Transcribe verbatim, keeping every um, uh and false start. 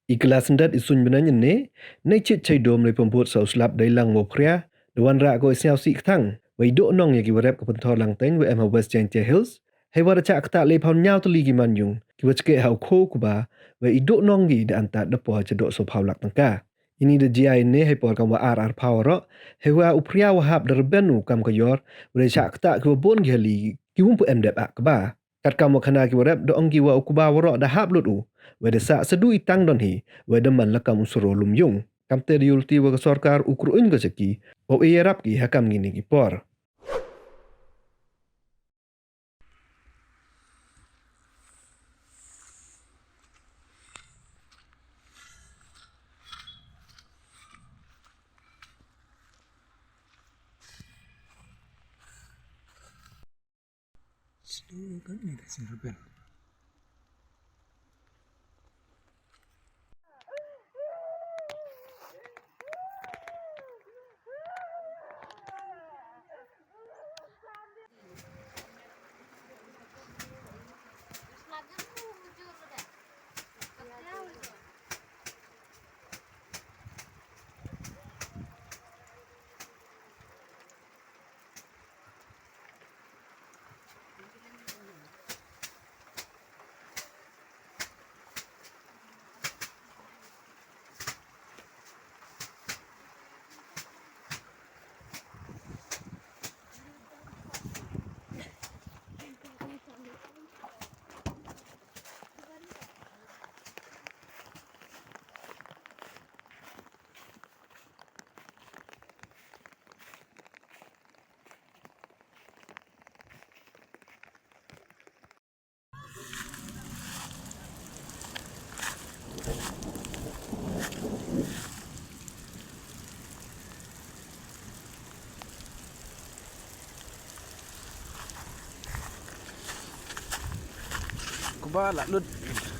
I kylla syndet i suiñ bneiñ ynne, nei chit chei dom lei pynbud sa u slap dei lang wow phria, da wanrah ko i sñiaw sih kthang, wei dooh nong ya ki warep ka pynthor langteiñ wa em ha West Jaintia Hills, heiwa da chah ktah le phaw ñiaw tylli ki manyung, ki wa chkeh ha u kho u kba, wei i dooh nong ki da antad da poi cha dooh soo phaw lak tyngka. Ini da jia ynne hei por kam wa ar ar phaw waroh, heiwa u phria wa hap da rben u kam ka yor, wa da chah ktah ki wa boon ki hali, ki wym pu em dep ah kba. Katkam wa khana ki warep da ong ki wa u kba waroh da hap lut u, wei da sah sa du i tang don hi, wei da man la kam u saro lum yung. Kamte da yulti wa ka sorkar u kruiñ ko cha ki, wow e yarap ki ha kam kini ki por. Kba la lut.